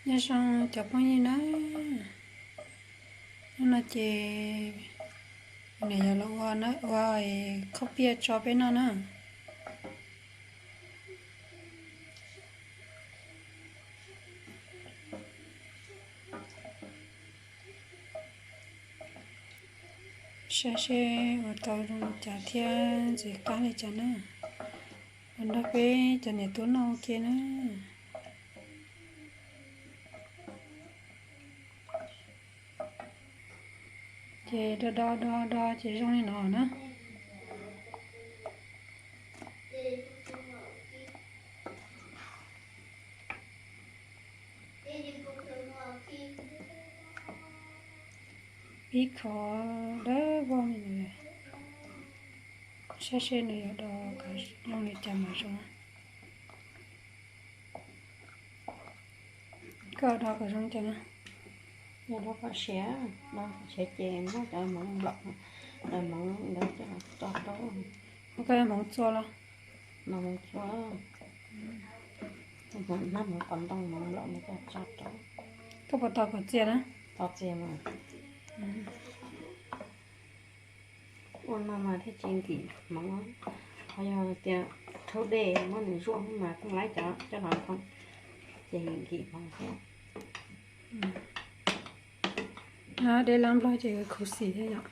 Nyob zoo cov phooj ywg na, hnub no ces niam yog los ua, ua khaub piaj tso peb noj na. Saib seb ua tau zoo li cas thiab ntxim qab li cas na. Los nrog peb cov niam tub noj ua ke na. Ces do do do do ces zoo li no na. Pib kho dawb vog li no, saib seb nws yuav do zoo li cas mas zoo. Koj do kom zoo cas na? Yog do kom siav, do kom siav ces muab cov hmoov nplaum, cov hmoov ntawd coj los tso rau. Koj hmoov txua los? Hmoov txua, hmoov qos ntoo hmoov nplaum no coj tso rau. Koj puas tos kom txias na? Tos txias mas. Ua no mas thiaj tsis nkim hmoov. Qhov yog tias rhaub dej muab nws zuaj mas pheej laib cov coj los nphoo, ces nkim hmoov thiab. Dej lab nplog ces khuv xim thiab yom.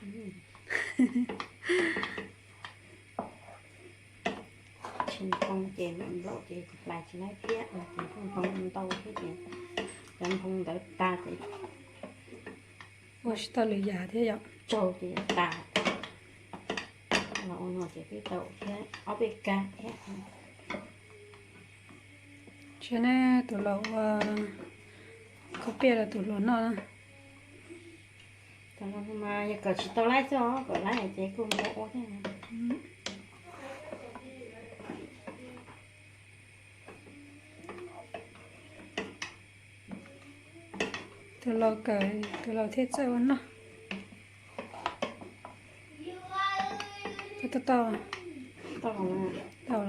Tsis nphoo ces nplaum ces hlais tsis laib thiab, ces nphoo ntau thiab ces cov nphoo ntawd tas ces ua tsis tau lwm yam thiab yom. Tsaug ces tas. Los ua no ces twb tau thiab ob peb kag thiab. Tsis ne, tus laus ua khaub piaj rau tus hluas noj na. Tus laus mas yog kom tsis tau laib xwb os, kom laib ces kuj npau ua thiab. Tus laus kawm, tus laus thiaj txawj ua noj. Tau, tau, tau,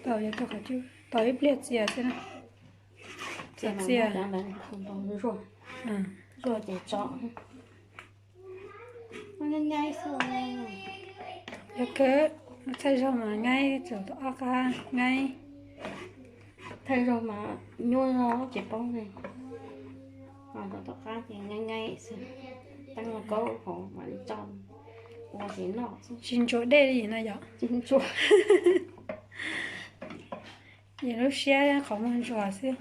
tau, yog tau qhov cub, tau ib pliag txias xwb na. Txias, txias. Zuaj ces tso. Yog kawg, thaij zaug mas ngaib, txawm tom qab ngaib. Thaij zaug mas nyuaj zog tsis paub ne. Thaij tom qab ces ngaib ngaib xwb, teeb kaub hauv mam li tso ua ces noj xwb. Tsis ntsuas dej li no yom? Tsis ntsuas. Yog lub siab qhov muag ntsuas xwb.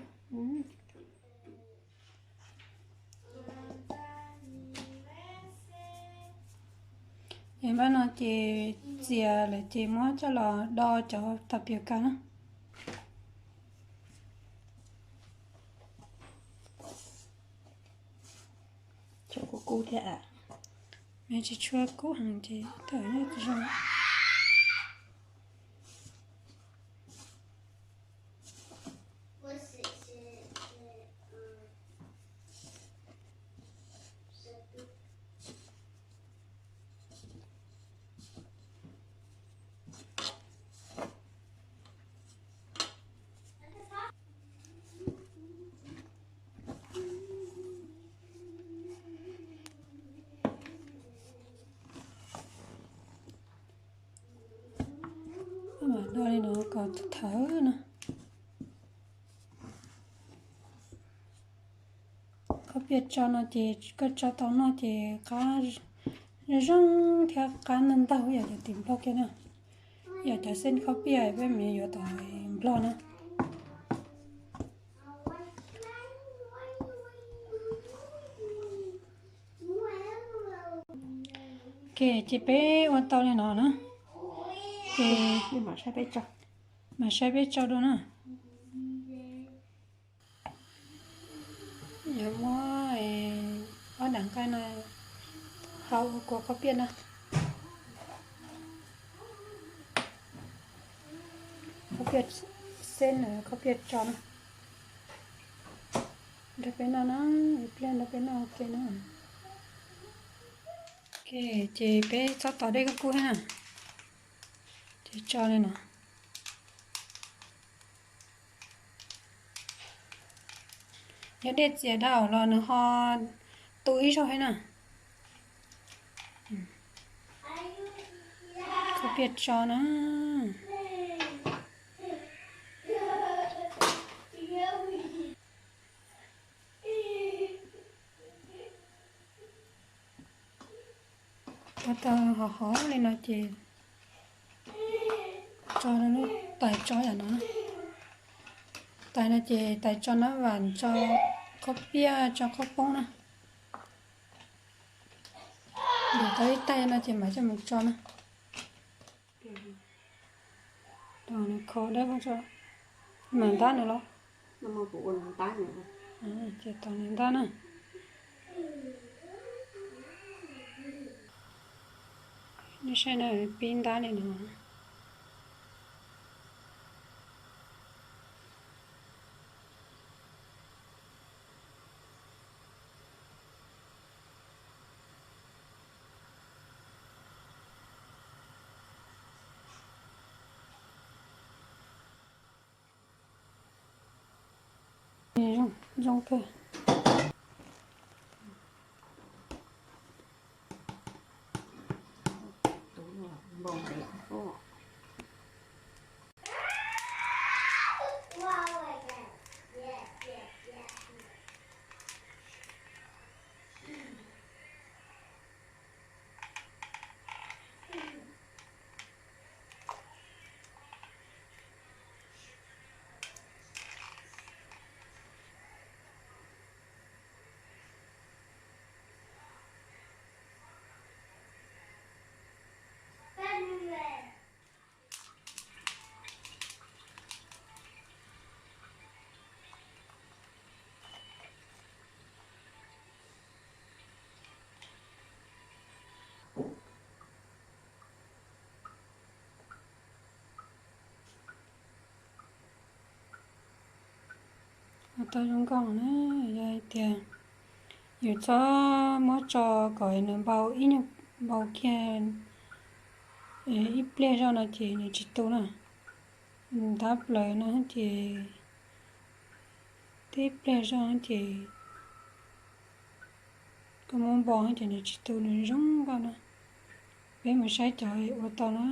Yog npaj no ces txias lawm ces muab coj los do cov tas pias kas na. Tshuav kub kub thiab. Nws tsis tshua kub heev ces tawm nyob zoo. Mam do li no kom thawv na. Khaub piaj tso no ces koj tso tau noj ces qab zoo thiab qab ntaug ntaug yam cov tim Nplog kiag na. Yam cov xeeb khaub piaj peb mus yuav tom Nplog na. Ok, ces peb ua tau li no na. Ces mam saib peb tso dua na. Yuav muab ob daim nqaij no hau ua kua khaub piaj na. Khaub piaj xeeb na, khaub piaj tso na. Nrog peb noj na, ib pliag nrog peb noj ua ke na. Ok, ces peb txhob tos dej kub kub thiab na. Ces tso li no. Yog dej txias dhau los nws ho tu ib zaug thiab na. Khaub piaj tso na. Ua tau hov hov li no ces tso lub tais tso yam no. Tais no ces tais tso nab vam, tso khaub piaj, tso khaub poob na. Ntim tau ib tais no ces mam coj mus tso na. Kho dawb, mam ntab nws los. Ces tos nws ntab na. Nej saib na, pib ntab li no. Zoo kawg. Ua tau zoo nkauj na, yog hais tias yus txhob muab tso kom nws npau ib nyuag, npau kiag ib pliag zoj no ces nws tsis tu na. Ntab plaws no ces tib pliag zoj ces koj muab npau ces nws tsis tu, nws zoo nkauj na. Peb mus saib cov ua tau na.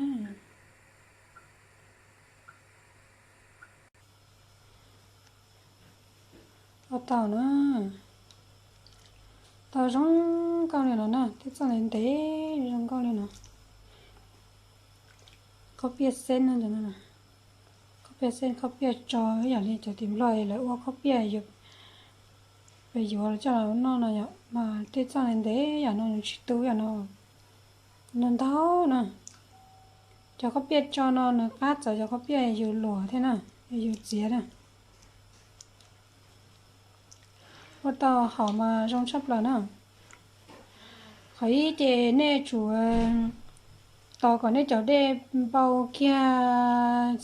Ua tau na, tau zoo nkauj li no na, tej txoj ntev ntev zoo nkauj li no. Khaub piaj xeeb no, khaub piaj xeeb, khaub piaj tso ib yam li cov tim Nplog lawv ua khaub piaj yus, peb yuav coj los noj no yom, mas tej txoj ntev yam no nws tsis tu yam no, no ntau na. Cov khaub piaj tso no nws qab txawv cov khaub piaj yus luam thiab na, yus txiav na. Ua tau hauv mas zoo tshaj plaws na. Qhov ib ces nej tsum tos kom nej cov dej npau kiag,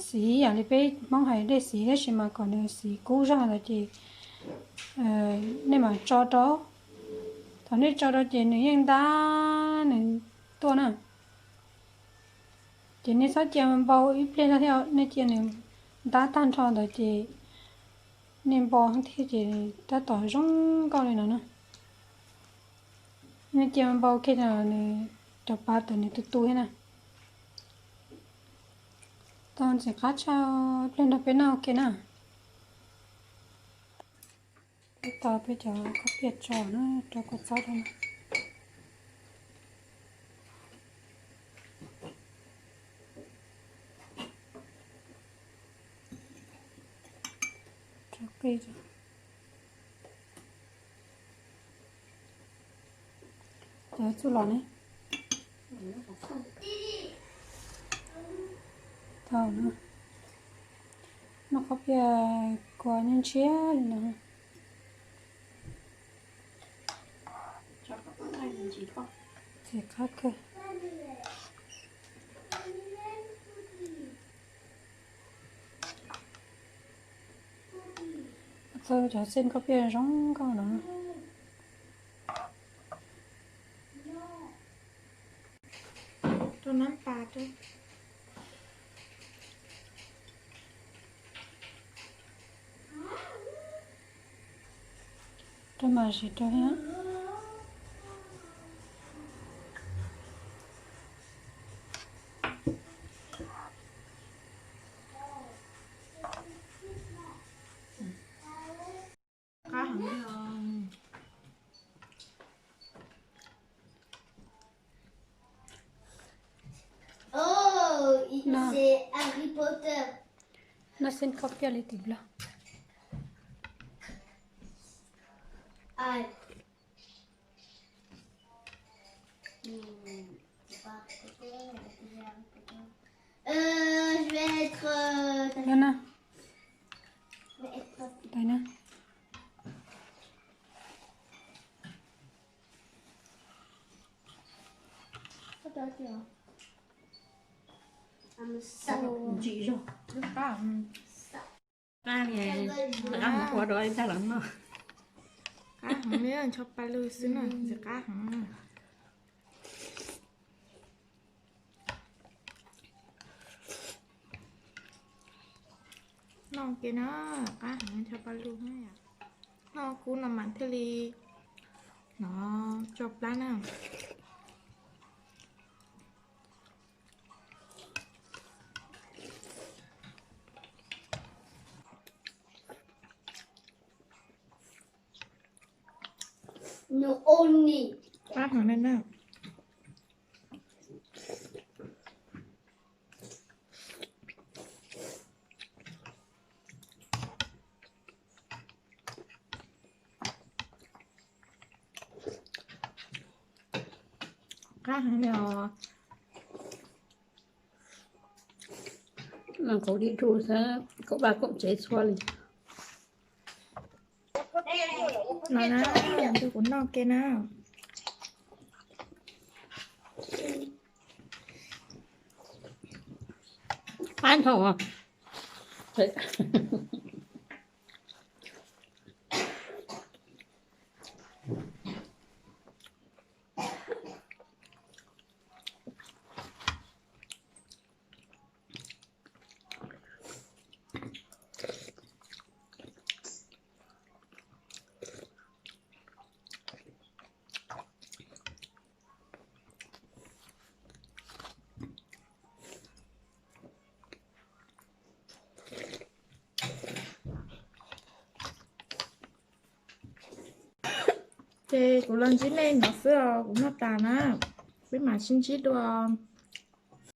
xiv yam li peb Hmoob hais dej xiv, tab sis mas kom nws xiv kub zog ntawd ces nej mam tso rau. Thaum nej tso rau ces nws yeej ntab nws tuaj na. Ces nej txhob cia npau ib pliag zog thiab, nej cia nws ntab tag nrho ntawd ces nej npau thiab ces tab tom zoo nkauj li no na. Nej cia npau kiag nws rov pav tawm nws tu tu thiab na. Tau ntxim qab tshaj, ib pliag nrog peb noj ua ke na. Peb tau peb cov khaub piaj tso na, rau kua txob rau na. Tso qij, cov txuj lom ne. Tau na. Noj khaub piaj kua nyiaj ntshiab li no. Ntxim qab kawg. Txawb cov xeej khaub piaj zoo nkauj no. Rau nab pas rau. Rau mas zis rau thiab. Qab heev li os. No, no xwb koj piav li tim Nplog. Ntawm na. Ntsim zog. Qab, qab mus ua dua ib tag los noj. Qab heev li, ncho pa lug xwb na, ntxim qab heev. Noj ke na, qab heev, ncho pa lug na. Noj kub no mas thiaj li no tso plab na. Qab heev na. Qab heev li os. Noj kaum dim dub xwb, kaum vaj kaum tsev txhua li. No na, ntu kuv noj ke na. Qab dhau. Ces kuv los ntsib nej no xwb os, kuv noj tas na, peb mam sib ntsib dua.